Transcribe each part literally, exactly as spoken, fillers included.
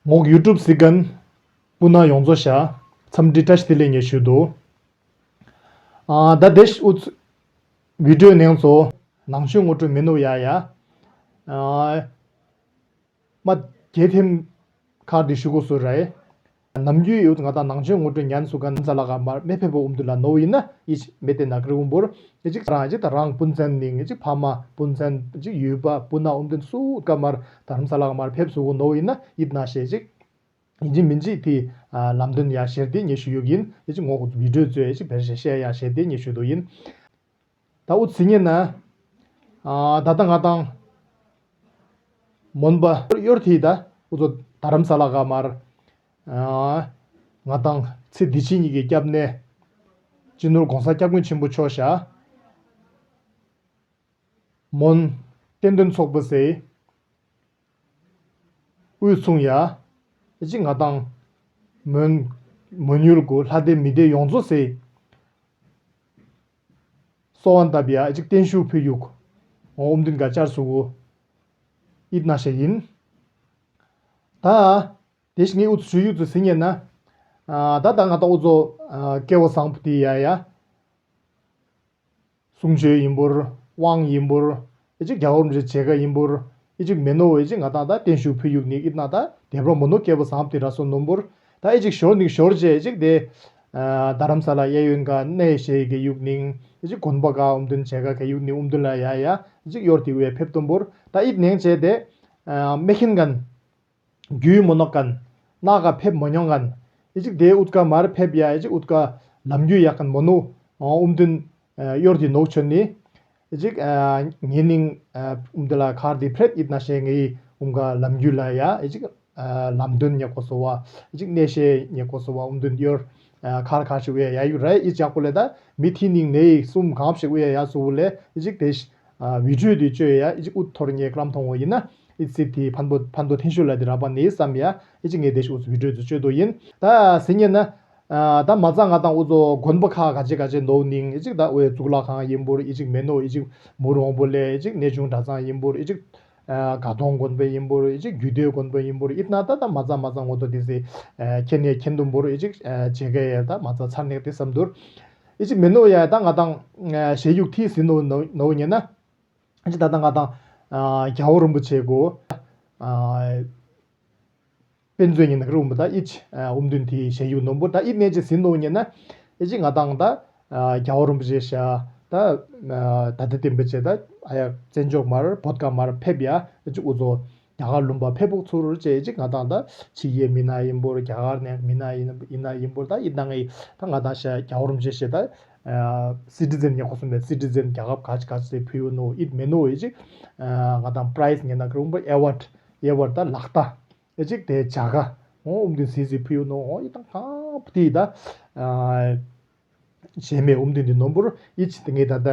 ངོག་ཡུ་ཊུབ་སི་གན་སྤུ་ན་ཡོངས་རྫོགས་ཤ་འཚམས་འདྲི་བཀྲ་ཤིས་བདེ་ལེགས་ངས་ཞུ་དོ། ཨ་ད་དེ་ཨུ་ཚུ་བི་ཌིའོ་ནང་ཚོ་ནང་ཆོས་ངོ་སྤྲོད་མི་ནུ་ཡ་ཡ། ཨ་མ་རྒྱལ་ཐེམ་ཁར་དེ་ཞུ་གོ་སུ་རེད། ནམ་རྒྱུན་ཡོད་ང་དང་ནང་ཆོས་ངོ་སྤྲོད་ཉན་སུ་གན་ས་ལ་ག་མར་མེ་ཕེབས་པོ་ཨུམ་དུ་ལ་ནོ་ཡིན་ན་ཡི་མེ་ཏེ་ན་ཀྲི་ཨུམ་བོར་ཡི་ཅིག་རང་ཅིག་ད་རང་སྤུན་མཚན་ནིང་ཡི་ཅིག་ཕ་མ་སྤུན་མཚན་ཅིག་ཡོད་པ་སྤུ་ན་ཨུམ་དུ་སུ་ག་མར་དྷ་རམ་ས་ལ་ག་མར་ཕེབས་སུ་གོ་ནོ་ཡིན་ན་ཡིད་ན་ཤེས་ཅིག་ཡིན་གཅིག་མིན་གཅིག་དེ་ལམ་སྟོན་ཡ་ཞེར་དེ་ཉེ་ཞུ་ཡོད་ཡིན། ཡི་ཅིག་ངོ་བི་ཌིའོ་ཚོས་ཡི་ཅིག་བེར་ཞེ་བཤད་ཡ་ཞེར་དེ་ཉེ་ཞུ་དོ་ཡིན། ད་ཨུ་ཚི་ཉེ་ན་ད་ལྟ་ང་དང་མོན་པ་གཡོར་དེ་ད་ཨུ་ཚོ་དྷ་རམ་ས་ལ་ག་མར་ང་དང་ཚེ་འདི་ཕྱི་གཉིས་ཀྱི་སྐྱབས་གནས་སྤྱི་ནོར་༸གོང་ས་༸སྐྱབས་མགོན་ཆེན་པོ་མཆོག་ཞག་མོན་བསྟན་དོན་ཚོགས་པ་སེ་དབུས་མཚུངས་ཡ། ཨེ་ཅིག་ང་དང་མོན་མོན་ཡུལ་གུ་ལྷ་སྡེ་མི་སྡེ་ཡོངས་རྫོགས་སེ་གསོལ་བ་བཏབ་ཡ་ཨེ་ཅིག་བརྟན་བཞུགས་ཕུལ་ཡུག་ཨོ་ཨུམ་དུན་ག་བཅར་སུ་གུ་ཡིད་ན་ཤ་ཡིན། ད་དེ་ཞིག་ངའི་ཨུ་ཚུ་ཞུ་ཡུག་ཚུ་ཟིན་ཡིན་ན། ད་ད་ང་དང་ཨུ་ཚོ་སྐལ་བ་བཟང་པོ་དེ་ཡ་ཡ། གསུང་ཆོས་ཡིན་པོར། དབང་ཡིན་པོར། ཨི་ཅིག་རྒྱལ་བ་རིན་པོ་ཆེ་མཇལ་ཁ་ཡིན་པོར། ཨི་ཅིག་མེ་ནོ་ཨི་ཅིག་ང་དང་ད་བརྟན་བཞུགས་ཕུལ་ཡུག་ནི་ཨིད་ན་ད་དེ་བྲོ་མོ་ནོ་སྐལ་བ་བཟང་པོ་དེ་ར་སོ་ནོམ་པོར། ད་ཨི་ཅིག་ཞོར་ནིང་ཞོར་ཅེ་ཨི་ཅིག་དེ། རྡ་རམ་ས་ལ་གཡས་གཡོན་ག་གནས་ཞེས་གི་ཡུག་ནིང་ཨི་ཅིག་དགོན་པ་ག་ཨུམ་དུན་མཇལ་ཁ་གི་ཡུག་ནིང་ཨུམ་དུན་ལ་ཡ་ཡ་ཨི་ཅིག་གཡོར་དེ་བས་ཕེབས་སྟོན་པོར་ད་ཨིད་ནེང་ཅེ་དེ། མེ་ཁིན་གན། རྒྱུས་མོ་ནོག་གན། ནག་ག་ཕེབས་མོ་མྱོང་གན། ཨི་ཅིག་དེ་ཨུད་ཀ་མར་ཕེབས་ཡ་ཨི་ཅིག་ཨུད་ཀ་ལམ་རྒྱུས་ཡག་གན་མོ་ནུ། ཨུམ་དུན། གཡོར་དེ་ནོག་ཆོན་ནི། ཨི་ཅིག་ངེ་ནིང་ཨུམ་དུ་ལ་ཁར་དེ་ཕྲད་ཨིད་ན་ཤེ་ངེ་ཨུམ་ག་ལམ་རྒྱུས་ལ་ཡ་ཨི་ཅིག་ལམ་དོན་ཉེ་གོ་སོ་བ། ཨི་ཅིག་གནས་ཤེ་ཉེ་གོ་སོ་བ་ཨུམ་དུན་གཡོར། ཁར་ཁར་ཞིག་ཨུ་ཡ་ཡ་ཡུ་ར་ཨི་ཅག་པོ་ལེ་ད་མི་ཐི་ནིང་ནེ་གསུམ་གང་ཞིག་ཨུ་ཡ་ཡ་སུ་བུ་ལེ་ཨི་ཅིག་དེ་ཤ། བི་ཌིའོ་དེ་བཅོས་ཡ་ཨི་ཅིག་ཨུད་ཐོར་ངའི་ཀླམ་མཐོང་བོ་ཡིན་ན་ཨི་ཙི་དེ་ཕན་པོ་ཕན་ཐོགས་ཐེན་ཤུ་ལ་དེ་རག་པ་ནི་བསམ་ཡ་ཨི་ཅིག་ངས་དེ་ཤ་ཨུ་ཚོ་བི་ཌིའོ་དེ་བཅོས་དོ་ཡིན། ད་ཟིན་ཡིན་ན། ད་མ་རྩ་ང་དང་ཨུ་ཚོ་དགོན་པ་ཁག་ག་ཅི་ག་ཅི་འདོག་ནིང་ཨི་ཅིག་ད་ཨུ་ཡ་གཙུག་ལག་ཁང་ཡིན་པོར་ཨི་ཅིག་མེ་ནོ་ཨི་ཅིག་མུར་འོང་པོ་ལེ་ཨི་ཅིག་གནས་ཆུང་གྲྭ་ཚང་ཡིན་པོར་ཨི་ཅིག་དགའ་གདོང་དགོན་པ་ཡིན་པོར་ཨི་ཅིག་རྒྱུད་སྟོད་དགོན་པ་ཡིན་པོར་ཨིད་ན་ད་ད་མ་རྩ་མ་རྩ་ངོ་ཏོ་དེ་སི་ཁྱེད་ནས་ཁྱེད་འདུམ་པོར་ཨི་ཅིག་ཇེ་ག་ཡ་ད་མ་རྩ་ཚར་ནས་དེ་བསམ་དུར། ཨི་ཅིག་མེ་ནོ་ཡ་ད་ང་དང་ཞེ་ཡུག་ཐི་སི་ནོ་ནོ་ཉེ་ན། ཨི་ཅིག་ད་ལྟ་ང་དང་རྒྱལ་བ་རིན་པོ་ཆེ་གོ་དཔེ་མཛོད་ཉིན་ནག་རུ་འབུ་ད་ཨི་ཅིག་ཨུམ་དུན་ཐི་ཞེ་ཡུག་ནོམ་པོ་ད་ཨི་ནེ་ཅི་སི་ནོ་ཉེ་ན། ཨི་ཅིག་ང་དང་ད་རྒྱལ་བ་རིན་པོ་ཆེ་ཤ་ད་ད་ལྟ་བསྟན་པ་ཆེ་ད་ཨ་ཡ་བཙན་བྱོལ་མར་བོད་ཀ་མར་ཕེབས་ཡ་ཨི་ཅིག་ཨུ་ཚོ། རྒྱ་གར་ལུང་པ་ཕེབས་ཕུག་ཚུར་བཅས་ཅིག་ང་དང་ད་ཕྱི་རྒྱལ་མི་སྣ་ཡིན་པོར་རྒྱ་གར་ནས་མི་སྣ་ཡིན་ཡིན་ན་ཡིན་པོར་ད་ཡིན་ན་ངའི་ད་ང་དང་ཤ་རྒྱ་བོར་མཇལ་ཤེས་ད་སི་ཊི་ཛན་ཉེ་ཁོ་སུམ་པའི་སི་ཊི་ཛན་རྒྱ་གར་ག་ཅི་ག་ཅི་ཕུལ་ཡོད་ནོ་ཨིད་མེད་ནོ་ཨི་ཅིག་ང་དང་པ་རའི་ཛི་ཉེ་ན་ཀྲུང་པ་ཨེ་ཝར་ཌི་ཨེ་ཝར་ཌི་ད་ལག་རྟ་ཨི་ཅིག་དེ་བྱ་དགའ་འོ་ཨུམ་དུན་སི་སི་ཕུལ་ཡོད་ནོ་འོ་ཡི་དང་གང་པ་དེ་ད། གཞན་མའི་ཨུམ་དུན་དེ་ནོམ་པོར་ཨི་ཅིག་དེ་ངས་ད་ལྟ་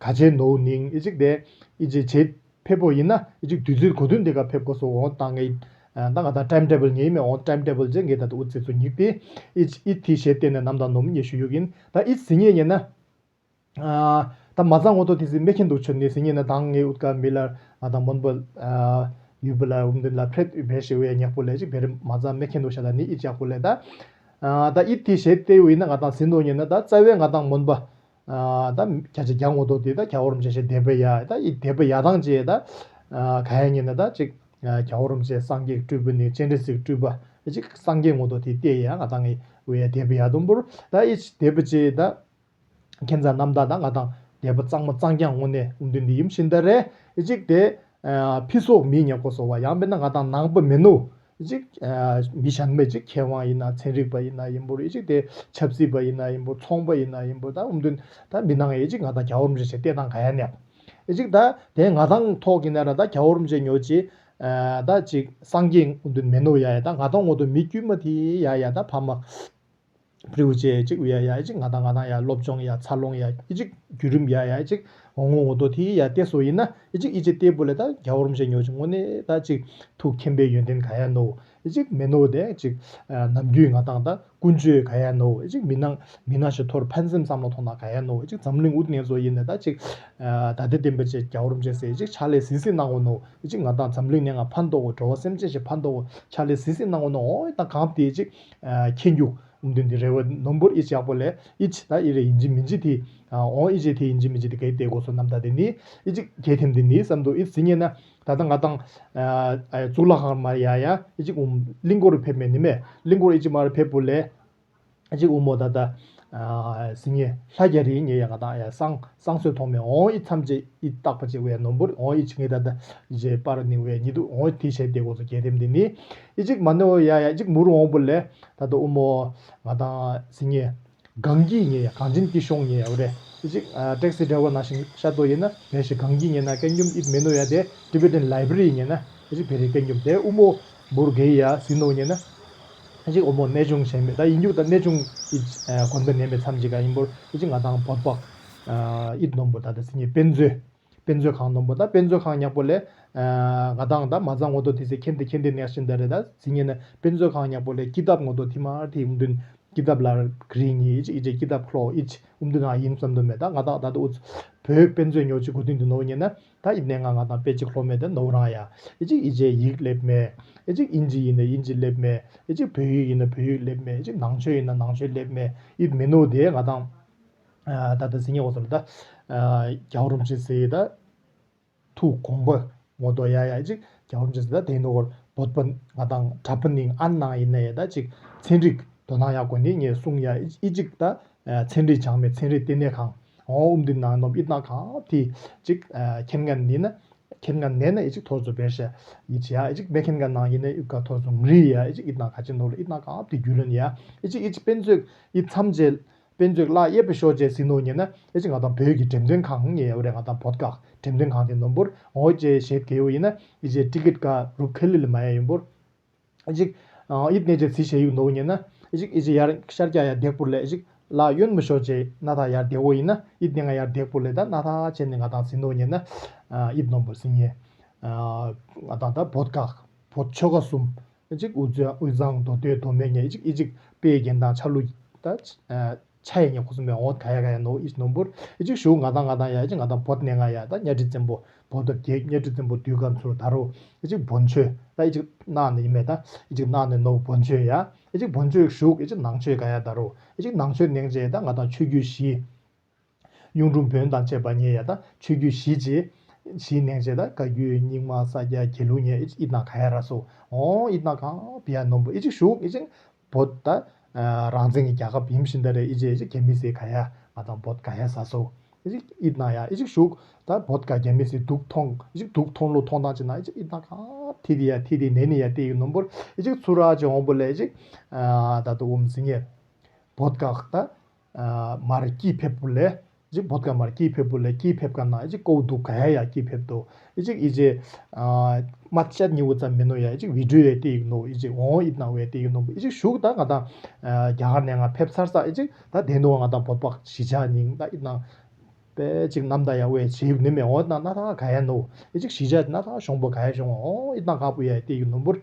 ག་ཅེ་ནོ་ནིང་ཨི་ཅིག་དེ་ཨི་ཅིག་བྱེད་ཕེབས་པོ་ཡིན་ན་ཨི་ཅིག་དུས་ཚོད་གོ་དུན་དེ་ག་ཕེབས་དགོས་སོ་འོང་ད་ངས་ད་ང་ད་ཊའིམ་ཊེ་བལ་ངས་མེད་འོང་ཊའིམ་ཊེ་བལ་ཅེ་ངས་ད་ལྟ་ཨུ་ཚེ་ཚོ་ཉིག་དེ་ཨི་ཅིག་ཨི་ཐི་ཤེད་དེ་ནས་ནམ་ད་ནོམ་ངས་ཞུ་ཡུག་ཡིན་ད་ཨི་ཟི་ངས་ཉེ་ན། ད་མ་ཚང་ངོ་ཏོ་དེ་སི་མེ་ཁེན་དུ་ཆོད་ནི་སི་ཉེ་ན་དང་ངའི་ཨུད་ཀ་མི་ལ་ང་དང་མོན་པ་ཡུལ་པ་ལ་འུམ་དུན་ལ་ཕྲད་ཡུལ་བེ་ཤེ་ཝེ་ཉག་པོ་ལས་ཅིག་བེ་རི་མ་ཚང་མེ་ཁེན་དུ་ཤ་ད་ནི་ཨི་ཅག་པོ་ལས་ད། ད་ཨི་ཐི་ཤེད་དེ་ཝེ་ན་ང་དང་སི་ནོ་ཉེ་ན་ད་རྩ་བའི་ང་དང་མོན་པ། ད་ཁྱ་ཆ་རྒྱ་ངོ་ཏོ་དེ་ད་རྒྱ་བོ་རིན་པོ་ཆེ་ཤེ་དེ་བེ་ཡ་ད་ཨི་དེ་བེ་ཡ་དང་ཅེ་ད། ག་ཡ་ཉེ་ན་ད་ཅིག་རྒྱ་བོ་རིན་པོ་ཆེ་སངས་རྒྱས་སྤྲུལ་པ་ནི་སྤྱན་རས་གཟིགས་སྤྲུལ་པ་ཅིག་སངས་རྒྱས་ངོ་ཏོ་དེ་བལྟས་ཡ་ང་དང་ངའི་ཝེ་ཡ་དེ་བེ་ཡ་དུམ་བུར་ད་ཨི་དེ་བེ་ཅེ་ད། ཁྱེད་ཚ་རྣམ་དག་དང་ང་དང་དད་པ་གཙང་མ་གཙང་རྐྱང་དངོས་གནས་ཨུམ་དུན་འདི་ཡིན་ཤིན་ད་རེ་ཨི་ཅིག་དེ་ཕི་སོག་མི་ཉག་པོ་སོ་བ་ཡང་མིན་ན་ང་དང་ནང་པ་མེ་ནོ་ཨི་ཅིག་མི་གཞན་མེད་ཅིག་མཁས་དབང་ཡིན་ན་ཚན་རིག་པ་ཡིན་ན་ཡིན་པོ་རེད་ཨི་ཅིག་དེ་ཆབ་སྲིད་པ་ཡིན་ན་ཡིན་པོ་ཚོང་པ་ཡིན་ན་ཡིན་པོ་ད་ཨུམ་དུན་ད་མི་ནང་ཨི་ཅིག་ང་དང་རྒྱ་བོ་རིན་པོ་ཆེ་ཤེ་བལྟས་དང་ག་ཡ་ནས་ཨི་ཅིག་ད་དེ་ང་དང་ཐོག་གི་ན་ར་ད་རྒྱ་བོ་རིན་པོ་ཆེ་ཉོ་ཅི་ད་ཅིག་སངས་རྒྱས་ཨུམ་དུན་མེ་ནོ་ཡ་ཡ་ད་ང་དང་ངོ་ཏོ་མི་དཀྱུས་མ་དེ་ཡ་ཡ་ད་ཕ་མ། པྲིའུ་ཅེ་ཅིག་ཡ་ཡ་ཅིག་ང་དང་ང་དང་ཡ་སློབ་སྦྱོང་ཡ་འཚར་ལོངས་ཡ་ཅིག་བརྒྱུད་རིམ་ཡ་ཡ་ཅིག་ ངོ་ངོ་ངོ་ཏོ་དེ་ཡ་བལྟས་སོ་ཡིན་ན་ཨི་ཅིག་ཨི་ཅིག་བལྟས་པོ་ལས་ད་རྒྱལ་བ་རིན་པོ་ཆེ་ཉོ་ཅིག་དངོས་གནས་ད་ཅིག་ཐུགས་མཁྱེན་པའི་ཡོན་ཏན་ག་ཡ་ནོ། ཨི་ཅིག་མེ་ནོ་དེ་ཅིག་ནམ་རྒྱུན་ང་དང་ད་ཀུན་སྤྱོད་ག་ཡ་ནོ། ཨི་ཅིག་མི་ནང་མི་ནང་ཞིག་ཐོར་ཕན་སེམས་བསམ་བློ་ཐོག་ན་ག་ཡ་ནོ། ཨི་ཅིག་འཛམ་གླིང་འུད་ནས་བཟོ་ཡིན་ན་ད་ཅིག་ད་ལྟ་བསྟན་པ་ཅིག་རྒྱལ་བ་རིན་པོ་ཆེ་ཟེར་ཨི་ཅིག་ཕྱག་ལས་སིལ་སིལ་གནང་འོ་ནོ། ཨི་ཅིག་ང་དང་འཛམ་གླིང་ནས་ང་ཕན་ཐོགས་འགྲོ་བ་སེམས་ཅན་ཞིག་ཕན་ཐོགས་ཕྱག་ལས་སིལ་སིལ་གནང་འོ་ནོ། ཨོ་ད་གང་དེ་ཅིག་མཁྱེན་རྒྱུ། ཨུམ་དུན་དི་རེ་བ་ནོམ་བུར་ཨི་ཅི་ཡག་པོ་ལས་ཨི་ཅི་ད་ཨི་རེ་ཡིན་ཅི་མིན་ཅི་དི་ཨོ་ཨི་ཅི་དི་ཡིན་ཅི་མིན་ཅི་དི་གའི་ཏེ་གོ་སོ་ནམ་ད་དི་ནི་ཨི་ཅི་གལ་ཐེམ་དི་ནི་བསམ་དུ་ཨི་ཟི་ཉེ་ན་ད་ད་ང་དང་གཙུག་ལག་ཁང་མ་ཡ་ཡ་ཨི་ཅི་ཨུམ་གླིང་སྐོར་ཕེབས་མེད་ནི་མེ་གླིང་སྐོར་ཨི་ཅི་མར་ཕེབས་པོ་ལས་ཨི་ཅི་ཨུམ་མོ་ད་ད་ཟི་ཉེ་ལྷ་རྒྱ་རི་ཉེ་ཡ་ང་དང་ཡ་སང་སང་སོས་ཐོང་མེ་ཨོ་ཨི་ཚམ་ཅེ་ཨི་རྟག་པ་ཅེ་བའི་ནོམ་བུར་ཨོ་ཨི་ཅི་ངེ་ད་ད་ཇེ་པར་ནི་བའི་ཉི་དུ་ཨོ་དི་ཤེ་ཏེ་གོ་སོ་གལ་ཐེམ་དི་ནི། ཨི་ཅིག་མ་ནོ་ཡ་ཡ་ཨི་ཅིག་མུར་འོང་བུ་ལས་ད་ལྟ་ཨུ་མོ་ང་དང་སི་ཉེ་གངས་སྐྱིད་ཉེ་ཡ་གངས་ཅན་སྐྱིད་གཤོངས་ཉེ་ཡ་རེ་ཨི་ཅིག་ཊེག་སི་ཌ་རའི་ཝར་ནང་བཞིན་ཤར་དོ་ཡིན་ན་བེ་ཤི་གངས་སྐྱིད་ཉེ་ན་ཀན་ཀྱུམ་ཨིད་མེ་ནོ་ཡ་དེ་ཊི་བེ་ཊན་ལའི་བྷ་རི་ཉེ་ན་ཨི་ཅིག་བེ་རི་ཀན་ཀྱུམ་དེ་ཨུ་མོ་མུར་གེ་ཡ་སི་ནོ་ཉེ་ན་ཨི་ཅིག་ཨུ་མོ་གནས་ཆུང་བྱས་མེད་ད་ཡིན་རྒྱུ་ད་གནས་ཆུང་ཨི་དགོན་པ་ནས་མེད་མཚམས་ཅིག་ག་ཡིན་པོར་ཨི་ཅིག་ང་དང་བོད་པ་ཨིད་ནོམ་བུ་ད་ད་སི་ཉེ་དཔེ་མཛོད། དཔེ་མཛོད་ཁང་ནོམ་པོ་ད་དཔེ་མཛོད་ཁང་ཉག་པོ་ལས་ང་དང་ད་མ་ཚང་ངོ་ཏོ་དེ་ཚེ་ཁྱེད་དེ་ཁྱེད་དེ་ནེག་ཤིན་ད་རེ་ད་ཟིན་ངེ་ན་དཔེ་མཛོད་ཁང་ཉག་པོ་ལས་ཀི་ཏབ་ངོ་ཏོ་དེ་མ་དེ་ཨུམ་དུན་ཀི་ཏབ་ལ་གྲིང་ཡི་ཅི་ཨི་ཅེ་ཀི་ཏབ་ཁློ་ཨི་ཅི་ཨུམ་དུན་ཨ་ཡིན་བསམ་དུ་མེད་ད་ང་དང་ད་ད་ཨུ་བོད་དཔེ་མཛོད་ཉོ་ཅི་གོ་དུན་དུ་ནོ་ཉེ་ན་ད་ཨི་ནས་ང་ང་དང་དཔེ་ཅིག་ཁློ་མེད་ད་ནོ་རང་ཡ་ཨི་ཅི་ཨི་ཅེ་ཡིག་ལེབ་མེ་ཨི་ཅི་ཨིན་ཇི་ཡིན་ན་ཨིན་ཇི་ལེབ་མེ་ཨི་ཅི་བོད་ཡིག་ཡིན་ན་བོད་ཡིག་ལེབ་མེ་ཨི་ཅི་ནང་ཆོས་ཡིན་ན་ནང་ཆོས་ལེབ་མེ་ཨི་མེ་ནོ་དེ་ང་དང་ད་ལྟ་ཟིན་ངེ་འོ་ཟེར་ལ་ད་རྒྱལ་བ་རིན་པོ་ཆེ་ཟེར་ད་ཐུགས་དགོངས་པ་ངོ་ཏོ་ཡ་ཡ་ཅིག་རྒྱལ་བ་རིན་པོ་ཆེ་ཟེར་ད་དེ་ནོ་གོར་བོད་པ་ང་དང་གྲྭ་པ་ནིང་ཨན་ནང་ཡིན་ན་ཡ་ད་ཅིག་ཚན་རིག་དོ་སྣང་ཡག་གོ་ནི་ངས་གསུང་ཡ་ཨི་ཅིག་ད་ཚན་རིག་སྦྱང་མེད་ཚན་རིག་ལྟེ་གནས་ཁང་ཨོ་ཨུམ་དི་ནང་ནོམ་ཨི་ནང་གང་དེ་ཅིག་ཁྱེད་ང་ནི་ན་ཁྱེད་ང་ནས་ན་ཨི་ཅིག་ཐོར་ཚོ་བེར་ཤ་ཡི་ཅི་ཡ་ཨི་ཅིག་མེ་ཁྱེད་ང་ནང་ཡིན་ན་ཨི་ག་ཐོར་ཚོ་ངི་ཡ་ཨི་ཅིག་ཨི་ནང་ག་ཅི་ནོ་ལ་ཨི་ནང་གང་དེ་རྒྱུས་ལོན་ཡ་ཨི་ཅིག་ཨི་ཅིག་དཔེ་མཛོད་ཨི་མཚམས་རྗེས། དཔེ་མཛོད་ལ་ཡེ་པེ་ཤོ་ཅེ་སི་ནོ་ཉེ་ན་ཨེ་ཅི་ང་དང་བོད་ཀྱི་འགྲེམས་སྟོན་ཁང་ཉེ་ཡོད་རེད་ང་དང་བོད་ཀ་འགྲེམས་སྟོན་ཁང་དེ་ནོམ་བུར་འོ་ཅེ་ཞེད་གེ་ཡོ་ཡིན་ན་ཨེ་ཅེ་ཊི་ཀེ་ཊི་ཀ་རུབ་ཁེ་ལི་ལི་མ་ཡ་ཡོན་བུར་ཨེ་ཅིག་ཨིད་ནེ་ཅེ་སི་ཤེ་ཡུག་ནོ་ཉེ་ན་ཨེ་ཅིག་ཨེ་ཅིག་ཡར་ཤར་ཀྱ་ཡ་དེག་པུར་ལ་ཨེ་ཅིག་ལ་ཡོན་མི་ཤོ་ཅེ་ན་ཐ་ཡར་དེག་བོ་ཡིན་ན་ཨིད་ནེ་ང་ཡར་དེག་པུར་ལ་ད་ན་ཐ་ཅེ་ནི་ང་དང་སི་ནོ་ཉེ་ན་ཨིད་ནོམ་བུར་སི་ཉེ་ང་དང་ད་བོད་ཀ་བོད་ཆོལ་ཁ་གསུམ། ཨེ་ཅིག་དབུས་གཙང་དབུས་གཙང་མདོ་སྟོད་མདོ་སྨད་ཉེ་ཨེ་ཅིག་ཨེ་ཅིག་དཔེ་རྒྱན་དང་ཆ་ལུགས་ད་ཆ་ཡ་ཉེ་ཁོ་སུ་མེ་འོ་ག་ཡ་ག་ཡ་ནོ་ཨི་ཅིག་ནོམ་བུར་ཨེ་ཅིག་ཞུ་ང་དང་ང་དང་ཡ་ཨེ་ཅིག་ང་དང་བོད་ནས་ང་ཡ་ད་གཉའ་ཁྲི་བཙན་པོ་བོད་དར་རྒྱས་གཉའ་ཁྲི་བཙན་པོ་དུས་སྐབས་ཚུར་ད་རུ་ཨེ་ཅིག་བོན་ཆོས་ད་ཨེ་ཅིག་གནའ་ནས་ཡིན་མེད་ད་ཨེ་ཅིག་གནའ་ནས་ནོ་བོན་ཆོས་ཡ་ཨེ་ཅིག་བོན་ཆོས་ཞུགས་ཨེ་ཅིག་ནང་ཆོས་ག་ཡ་ད་རུ་ཨེ་ཅིག་ནང་ཆོས་ནང་ཆོས་ད་ང་དང་ཆོས་བརྒྱུད་བཞི། གཡུང་དྲུང་བོན་དང་བཅས་པ་ཉེ་ཡ་ད་ཆོས་བརྒྱུད་བཞི་ཅེ་བཞི་ནང་ཆེ་ད་བཀའ་བརྒྱུད་རྙིང་མ་ས་སྐྱ་དགེ་ལུགས་ཉེ་ཨི་ཨི་ན་ག་ཡ་ར་སོ་ཨོ་ཨི་ན་གང་བི་ཡ་ནོམ་པོ་ཨི་ཅིག་ཞུགས་ཨི་ཅིག་བོད་ད་རང་བཙན་གྱི་རྒྱལ་ཁབ་ཡིན་བཞིན་ད་རེ་ཨི་ཅེ་ཨི་ཅིག་རྒྱ་མི་སི་ག་ཡ་ང་དང་བོད་ག་ཡ་ས་སོ་ཨི་ཅིག་ཨི་ན་ཡ་ཨི་ཅིག་ཞུགས་ད་བོད་ག་རྒྱ་མི་སི་དུག་ཐོང་ཨི་ཅིག་དུག་ཐོང་ལོ་ཐོང་དང་ཅི་ན་ཨི་ཅིག་ཨི་ན་གང་ཐི་དི་ཡ་ཐི་དི་ནེ་ནི་ཡ་ཏི་ཡི་ནོམ་པོར་ཨི་ཅིག་ཚུ་ར་ཅེ་འོང་པོ་ལེ་ཨི་ཅིག་ད་དུ་འོམ་སི་ཉེ་བོད་ག་ད། མར་སྐྱིད་ཕེབས་པོ་ལས་ཅིག་བོད་ཀ་མར་སྐྱིད་ཕེབས་པོ་ལས་སྐྱིད་ཕེབས་ཀ་ན་ཅིག་ཀོ་དུ་ག་ཡ་ཡ་སྐྱིད་ཕེབས་དོ་ཨི་ཅིག་ཨི་ཅེ་མ་ཅད་ཉི་བོ་ཙམ་མི་ནོ་ཡ་ཨི་ཅིག་བི་ཌིའོ་ཡ་ཏི་ཡིག་ནོ་ཨི་ཅིག་འོང་ཨི་ན་བའི་ཏི་ཡིག་ནོ་ཨི་ཅིག་ཞུགས་ད་ང་དང་རྒྱ་གར་ནས་ང་ཕེབས་ཚར་ས་ཨི་ཅིག་ད་དེ་ནོ་ང་དང་བོད་པ་གཞིས་ཆགས་ཉིང་ད་ཨི་ན་པེ་ཅིག་ནམ་ད་ཡ་བའི་ཞིབ་ནི་མེ་འོ་ན་ན་ད་ག་ཡ་ནོ་ཨི་ཅིག་གཞིས་ཆགས་ན་ད་གཞོང་པོ་ག་ཡ་གཞོང་འོ་ཨི་ན་ག་པུ་ཡ་ཏི་ཡིག་ནོ་བུར།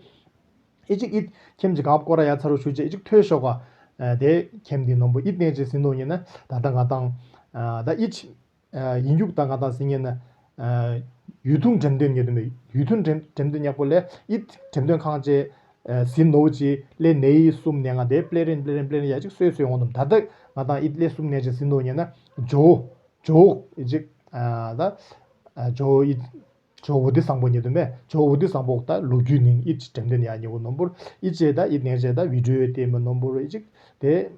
ཨི་ཅིག་ཨིད་ཁྱིམ་གྱི་གང་སྐོར་ཡ་ཚ་རུ་ཞུ་ཅེ་ཨི་ཅིག་ཐོས་ཤོག་ག་དེ་ཁྱིམ་འདི་ནོམ་པོ་ཨིད་ནས་ཅེ་སི་ནོ་ཉེ་ན་ད་ལྟ་ང་དང་ད་ཨི་ཅིག་ཡིན་རྒྱུག་ད་ང་དང་སི་ཉེ་ན་ཡུལ་ཐུང་འགྲེམས་སྟོན་ཉེ་དུ་མེ་ཡུལ་ཐུང་འགྲེམས་འགྲེམས་སྟོན་ཉག་པོ་ལས་ཨིད་འགྲེམས་སྟོན་ཁང་ཅེ་སི་ནོ་ཅི་ལས་ནེ་ཡི་གསུམ་ནས་ང་དེ་པླེ་རིན་པླེ་རིན་པླེ་རིན་ཡ་ཅིག་སོས་སོས་འོང་དུམ་ད་ལྟ་ང་དང་ཨིད་ལས་གསུམ་ནས་ཅེ་སི་ནོ་ཉེ་ན་ཇོ་ཇོ་ཨི་ཅིག་ད་ཇོ་ཨི། ཇོ་བོ་དྷི་སམ་བྷོ་ཉེ་དུ་མེ། ཇོ་བོ་དྷི་སམ་བྷོ་ད་ལོ་རྒྱུས་ནིང་ཨི་ཅི་འགྲེམས་སྟོན་ཡ་ཉེ་བོ་ནོམ་བུར་ཨི་ཅེ་ད་ཨི་ནེ་ཅེ་ད་བི་ཌིའོ་ཡ་ཏེ་མེ་ནོམ་བུར་ཨི་ཅིག་དེ་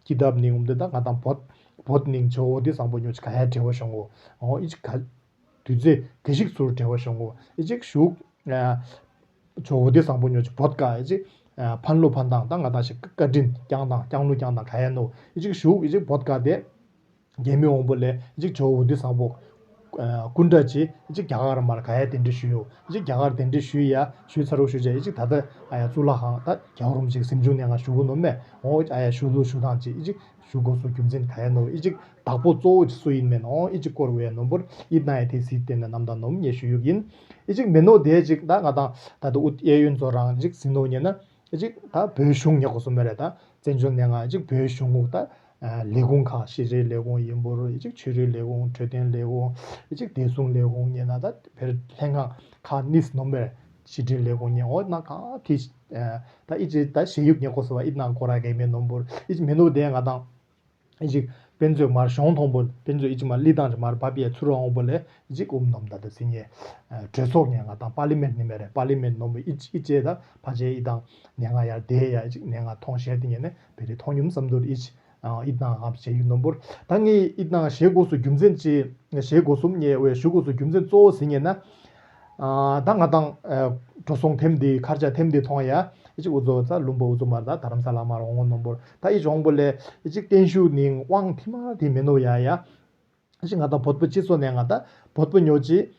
ཀི་དབ་ནིང་འུམ་དེ་ད་ང་དང་བོད་བོད་ནིང་ཇོ་བོ་དྷི་སམ་བྷོ་ཉོ་ཅི་ག་ཡ་བྲེ་བ་ཤོང་གོ་ཨོ་ཨི་ཅིག་ག་དུས་ཚོད་ག་ཞིག་ཚུར་བྲེ་བ་ཤོང་གོ་ཨི་ཅིག་ཞུགས་ཇོ་བོ་དྷི་སམ་བྷོ་ཉོ་ཅི་བོད་ཀ་ཨི་ཅིག་ཕན་ལོ་ཕན་དང་ད་ང་དང་ཞིག་བཀའ་དྲིན་བསྐྱངས་དང་བསྐྱངས་ལོ་བསྐྱངས་དང་ག་ཡ་ནོ་ཨི་ཅིག་ཞུགས་ཨི་ཅིག་བོད་ཀ་དེ། རྒྱལ་མི་འོང་པོ་ལས་ཅིག་ཇོ་བོ་དྷི་སམ་བྷོ། སྐུ་འདྲ་ཅིག་ཅིག་རྒྱ་གར་མར་ག་ཡ་གདན་འདྲེན་ཞུས་ཡོད། ཅིག་རྒྱ་གར་གདན་འདྲེན་ཞུས་ཡ་ཞུས་ཚར་རོ་ཞུས་བྱས་ཅིག་ད་ལྟ་ཨ་ཡ་གཙུག་ལག་ཁང་ད་རྒྱལ་བ་རིན་པོ་ཆེ་གཟིམ་ཆུང་ནས་ང་བཞུགས་གི་ནོ་མེད་འོ་ཨ་ཡ་བཞུགས་ལུགས་ཞུ་སྟངས་ཅིག་ཅིག་ཞུ་དགོས་སུ་རྒྱུ་མཚན་ག་ཡ་ནོ་ཨི་ཅིག་བདག་པོ་གཙོ་བོ་ཅིག་སུ་ཡིན་མེད་ནོ་ཨི་ཅིག་སྐོར་བའི་ནོམ་བུར་ཨི་ན་ཡ་དེ་སི་བསྟན་ནས་རྣམ་དག་ནོམ་ཉེ་ཞུ་ཡུག་ཡིན། ཨི་ཅིག་མེ་ནོ་དེ་ཅིག་ད་ང་དང་ད་ལྟ་ཨུད་གཡས་གཡོན་ཚོ་རང་ཅིག་ཟིན་ནོ་ཉེ་ན། ཅིག་ད་བོད་གཞུང་ཉེ་གོ་སོ་མེ་རེད་ད། བཙན་བྱོལ་ནས་ང་ཅིག་བོད་གཞུང་གུག་ད་ལས་ཁུངས་ཁག་ཤེས་རིག་ལས་ཁུངས་ཡིན་པོ་རུ་ཅིག་ཆོས་རིག་ལས་ཁུངས་འཕྲོད་བསྟེན་ལས་ཁུངས་ཅིག་བདེ་སྲུང་ལས་ཁུངས་ཉེ་ན་ད་བེར་ལྷན་ཁང་ཁག་ནིས་ནོམ་མེར་ཕྱི་འབྲེལ་ལས་ཁུངས་ཉེ་འོ་ན་གང་དེ་ད་ཨི་ཅིག་ད་ཞེ་ཡུག་ཉེ་གོ་སོ་བ་ཨི་ན་གོ་ར་གེ་མེ་ནོམ་པོར་ཨི་ཅིག་མེ་ནོ་དེ་ང་དང་། ཨི་ཅིག་དཔེ་མཛོད་མར་གཞོང་མཐོང་པོ་དཔེ་མཛོད་ཨི་ཅིག་མར་ལི་དང་རི་མར་བབ་ཡས་ཚུར་འོང་པོ་ལས་ཨི་ཅིག་ཨུམ་ནོམ་ད་ད་ཟིན་ཡས། གྲོས་ཚོགས་ནས་ང་དང་པར་ལི་མེན་ནི་མེ་རེད་པར་ལི་མེན་ནོམ་པོ་ཨི་ཅིག་ཨི་ཅེ་ད་ཕ་ཅེ་ཨི་དང་ནས་ང་ཡར་དེ་ཡ་ཨི་ཅིག་ནས་ང་མཐོང་ཤེས་དེ་ཉན་ནས་བེ་རི་མཐོང་ཉུམ་བསམ་དུར་ཨི་ཅིག་ཨི་དང་ང་བྱེད་ཡུག་ནོམ་པོར་ད་ངས་ཨི་དང་ཞེ་དགོས་སུ་རྒྱུ་མཚན་ཅི་ཞེ་དགོས་སུམ་ཉེ་བའི་ཞུ་དགོས་སུ་རྒྱུ་མཚན་གཙོ་བོ་ཟིན་ཡས་ན། ད་ང་དང་འགྲོ་སོང་ཐེམ་འདི་ཁར་ཆ་ཐེམ་འདི་མཐོང་ཡ། ཨི་ཅིག་འུ་ཚོ་ཚ་ལུམ་པོ་འུ་ཚོ་མར་ད་དྷ་རམ་ས་ལ་མར་འོང་ངོ་ནོམ་པོར་ད་ཨི་ཅིག་འོང་པོ་ལས་ཨི་ཅིག་བརྟན་བཞུགས་ནིང་དབང་ཐི་མ་དེ་མེ་ནོ་ཡ་ཡ། ཨི་ཅིག་ང་དང་བོད་པ་སྤྱི་ཚོགས་ནས་ང་ད་བོད་པ་ཉོ་ཅི།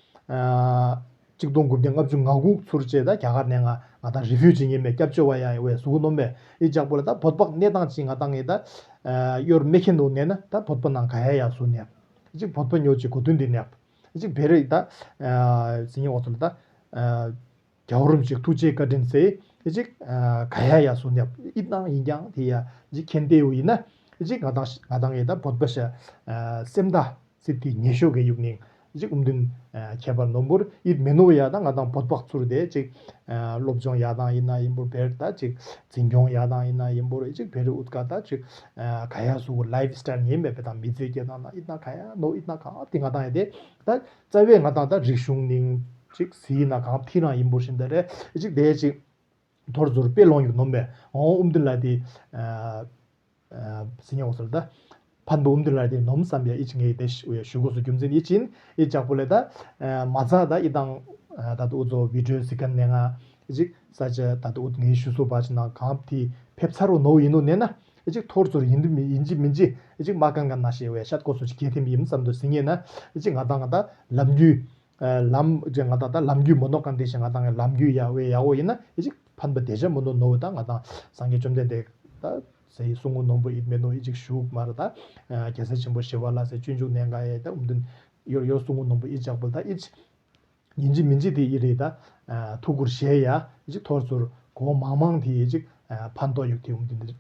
གཅིག་སྟོང་དགུ་བརྒྱ་ལྔ་བཅུ་ང་དགུ་ཚུར་བཅད་ད་རྒྱ་གར་ནས་ང་ང་དང་རི་ཕིའུ་ཇི་ཉེ་མེ་སྐྱབས་བཅོལ་བ་ཡ་ཡ་བས་སུ་གུ་ནོམ་པས་ཨི་ཅག་པོ་ལ་ད་བོད་པ་གནས་སྟངས་ཅི་ང་དང་ངས་ད་གཡོར་མེ་ཁེ་ནོ་ནས་ན་ད་བོད་པ་ནང་ག་ཡ་ཡ་སུ་ནས་ཨི་ཅིག་བོད་པ་ཉོ་ཅི་གོ་དོན་འདི་ནས། ཅིག་བེ་རི་ད། སི་ཉི་འོ་ཚོ་ལ་ད། རྒྱལ་བ་རིན་པོ་ཆེ་ཐུགས་རྗེ་བཀའ་དྲིན་ཚེ། ཅིག་ག་ཡ་ཡ་སོ་ནས་ཨིབ་ནང་ཡིན་ཀྱང་དེ་ཡ་ཅིག་མཁྱེན་ཏེ་ཡོ་ཡིན་ན། ཅིག་ང་དང་ང་དང་ཡེ་ད་བོད་པ་ཤ། སེམས་ད་སི་ཏི་ཉེ་ཤོས་ཀྱི་ཡུག་ནིང་ཅིག་ཨུམ་དུན་ཁྱད་པར་ནོམ་པོར་ཨིབ་མེ་ནོ་ཡ་ད་ང་དང་བོད་པ་ཚུར་དེ་ཅིག་སློབ་སྦྱོང་ཡ་དང་ཡིན་ན་ཡིན་པོར་བེར་ད་ཅིག་འཛིན་སྐྱོང་ཡ་དང་ཡིན་ན་ཡིན་པོར་ཅིག་བེ་རི་ཨུད་ཀ་ད་ཅིག་ག་ཡ་སུ་ལའིབ་སི་ཊལ་ཉེ་མེད་པའི་དང་མི་ཚེ་སྐྱེལ་དང་ན་ཨིབ་ན་ག་ཡ་ནོ་ཨིབ་ན་གང་ཨ་དེ་ང་དང་ཡ་དེ། ད་རྩ་བའི་ང་དང་ད་རིག་གཞུང་ནིང་ཅིག་ཟི་ཡིན་ན་གང་ཐི་རང་ཡིན་པོ་བཞིན་ད་རེ་ཅིག་དེ་ཅིག་ཐོར་ཟུར་དཔེ་ལོང་ཡུག་ནོམ་པས་འོང་ཨུམ་དུན་ལ་དེ་སི་ཉ་འོ་ཟུར་ད་ཕན་པོ་ཨུམ་དུན་ལ་དེ་ནོམ་བསམ་ཡ་ཨི་ཅིག་ངས་དེ་ཞུ་དགོས་སུ་རྒྱུ་མཚན་ཨི་ཅིན་ཨི་ཅག་པོ་ལས་ད་མ་ཚ་ད་ཨི་དང་ད་དུ་ཨུ་ཚོ་བི་ཌིའོ་ཟི་ཁན་ནས་ང་ཅིག་ས་ཆ་ད་དུ་ཨུ་ངས་ཞུ་སུ་བ་ཅི་ན་གང་དེ་ཕེབས་ཚར་རོ་ནོ་ཡིན་ནོ་ནས་ན། ཨི་ཅིག་ཐོར་ཚུར་ཡིན་དུ་མི་ཡིན་ཅི་མིན་ཅི་ཨི་ཅིག་མ་གང་ག་ན་ཤེས་བས་ཤད་གོ་སུ་ཅིག་གེ་ཐེམ་ཡིན་བསམ་དུ་ཟིན་ངེས་ན་ཨི་ཅིག་ང་དང་ང་དང་ལམ་རྒྱུས། ལམ་རྒྱུས་ང་དང་ད་ལམ་རྒྱུས་མོ་ནོ་གང་དེ་ཞིག་ང་དང་ལམ་རྒྱུས་ཡ་བས་ཡ་བོ་ཡིན་ན་ཨི་ཅིག་ཕན་པ་དེ་ཅག་མོ་ནོ་ནོ་བོ་ད་ང་དང་སངས་རྒྱས་བཅོམ་ལྡན་འདས་ད་ཟེ་གསུང་ངོ་ནོམ་པོ་ཨིད་མེ་ནོ་ཨི་ཅིག་ཞུག་མ་ར་ད་རྒྱལ་སྲས་ཆེན་པོ་ཞི་བ་ལྷ་སའི་སྤྱོད་འཇུག་གནད་འགག་ཡ་ད་ཨུམ་དུན་ཡོར་ཡོར་གསུང་ངོ་ནོམ་པོ་ཨི་ཅག་པོ་ད་ཨི་ཅིག་ཡིན་གཅིག་མིན་གཅིག་དེ་ཡི་རེད་ད། ཐུགས་ཁུར་བཞེས་ཡ་ཡི་ཅིག་ཐོར་ཚུར་གོ་མང་མང་དེ་ཡི་ཅིག་ཕན་ཐོགས་ཡོད་དེ་འུམ་དེ་འདིར་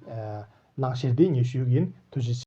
གནང་ཤེར་དེ་ངས་ཞུ་གི་ཡིན། ཐུགས་རྗེ་ཆེ།